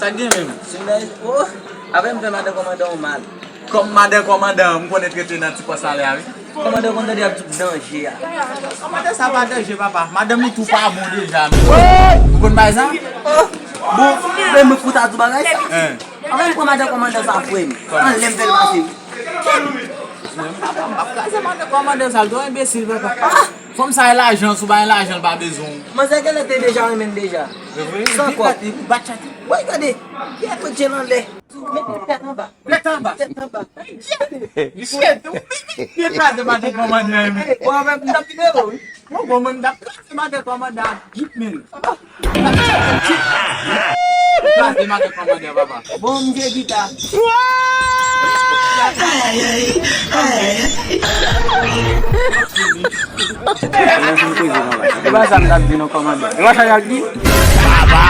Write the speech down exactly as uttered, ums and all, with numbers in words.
Sa k gen menm? Sou nèg, oh, apre m fè madan kòmandan yon mal. Kòm madan kòmandan, m konnen trete nan ti pòs salè a, wi. Kòmandan konn tande ap di danje a. Kòmandan sa pa danje, papa. Madanm li tou pa bon deja, men. Ou konn bagay sa? Oh, bon, men mwen fouta di bagay sa. Hein. Anvan m pran madan kòmandan sa, frè m. Anlè m fè l pase, wi. Papa, m ap kraze madan kòmandan sa, l twò enbesil, papa. Fanm sa e lajan, si w ba l lajan, l pa bezwen w. Manzè genlè te deja renmen l deja. Se vre? San kòb. Li bat chat. Woy, gade. Pyè kout je l anlè. Met tèt anba. Tèt anba. Tèt anba. Shit, ou byen kraze madan kòmandan an, men. Bon, men, m t ap vide w, wi. Bon, bon, men, m t ap kraze madan kòmandan ak jip, men. Kraze madan kòmandan, papa. Bon, m jwe gita. E pa sa m t ap di non, kòmandan. E pa sa y ap di? Papa.